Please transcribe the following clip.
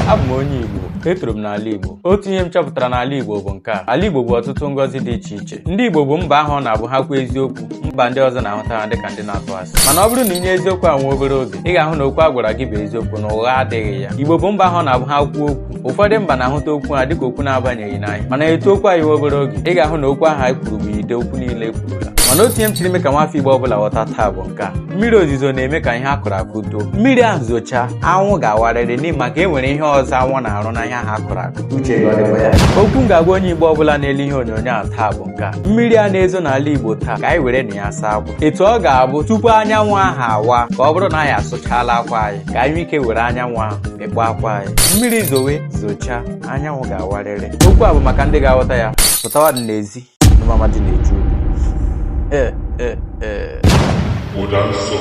Abụ m onye Igbo, etoro m n'ala Igbo. Otu ihe m chọpụtara n'ala Igbo bụ nke a: ala Igbo bụ ọtụtụ ngọzi dị iche iche. Ndị Igbo bụ mba ahụ ọ na-abụ ha kwuo eziokwu, mba ndị ọzọ na-ahụta ha dịka ndị na-atụ asị. Mana ọ bụrụ na inye eziokwu a nwa obere oge, ị ga-ahụ na okwu a gwara gị bụ eziokwu, na ụgha adịghị ya. Igbo bụ mba ahụ ọ na-abụ ha kwuo okwu, ụfọdụ mba na-ahụta okwu ha dịka okwu na-abanyeghị n'anya. Mana etu okwu anyị nwa obere oge, ị ga-ahụ na okwu ahụ anyị kwuru bụ ide okwu niile e kwurula. Mana otu ihe m chiri ime ka nwafọ Igbo ọbụla ghọta taa bụ nke a: mmiri ozuzo na-eme ka ihe a kụrụ akụ too. Mmiri ahụ zochaa, anwụ ga-awarịrị, n'ihi maka e nwere ihe ọzọ anwụ na-arụ na ihe ahụ a kụrụ akụ. Uche gị ọ dịkwa ya? Okwu m ga-agwa onye Igbo ọbụla na-ele ihe onyonyo a taa bụ nke a: mmiri a na-ezo n'ala Igbo taa, ka anyị were na ya saa akwa, etu ọ ga-abụ tupu anyanwụ ahụ awa, ka ọ bụrụ na anyị asụchala akwa anyị, ka anyị nwee ike were anyanwụ ahụ mekpọọ akwa anyị. Mmiri zowe zochaa, anyanwụ ga-awarịrị. Okwu a bụ maka ndị ga-aghọta ya. Pụtawa dị n'ezi, mama dị na-eju obi. Ee, ee, ee. Ụda nsọ.